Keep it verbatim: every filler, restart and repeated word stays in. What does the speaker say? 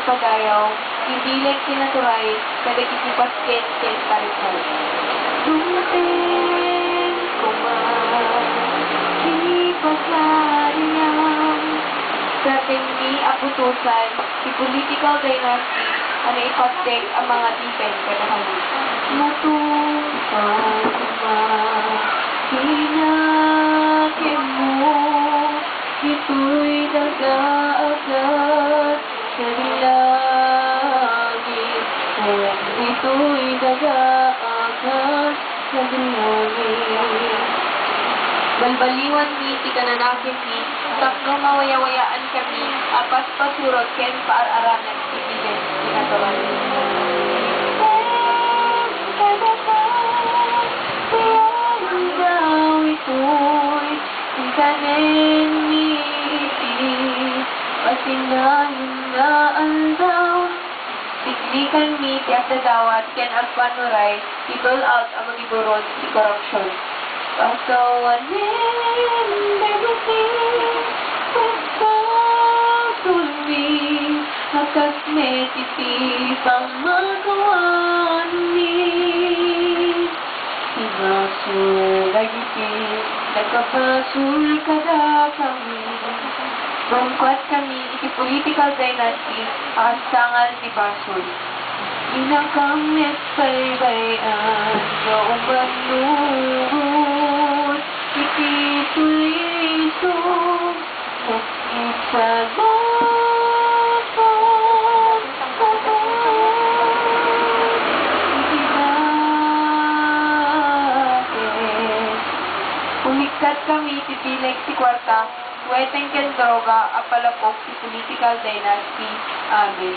Padayaw, ti bileg ti naturay kadagiti basket ken taripon. Dumteng koma ti pagarian. Sa tengngi a putosan ti political dynasty a naipatdek a mangadipen kadakami. Matungpal koma ti nakemmo, ditoy daga a ket sadi langit, ken ditoy daga a ket sadi langit. Balbaliwanmi ti kananakinmi tapno mawayawayaankami a paspasurot ken paar-aranan ti bileg ti natural. Kadata ti aldaw itoy, inkanenmi iti pasinayon nga aldaw. Tiktikanmi ti agdadawat ken agpanuray ti tul-ak a mangiburod ti korupsion. Pakawanen dagiti pagbasolmi a kas met iti pamakawanmi. Ti basol dagiti nakabasol kadakami. Rumkuatkami iti political dynasty a kasangan ti basol. Dinakam met baybay-an nga umannurot iti tulisog. Ket iti sadakam iti dakes. Umikkat kami iti bileg ti kuarta, weteng ken droga a palapok ti political dynasty. Amen.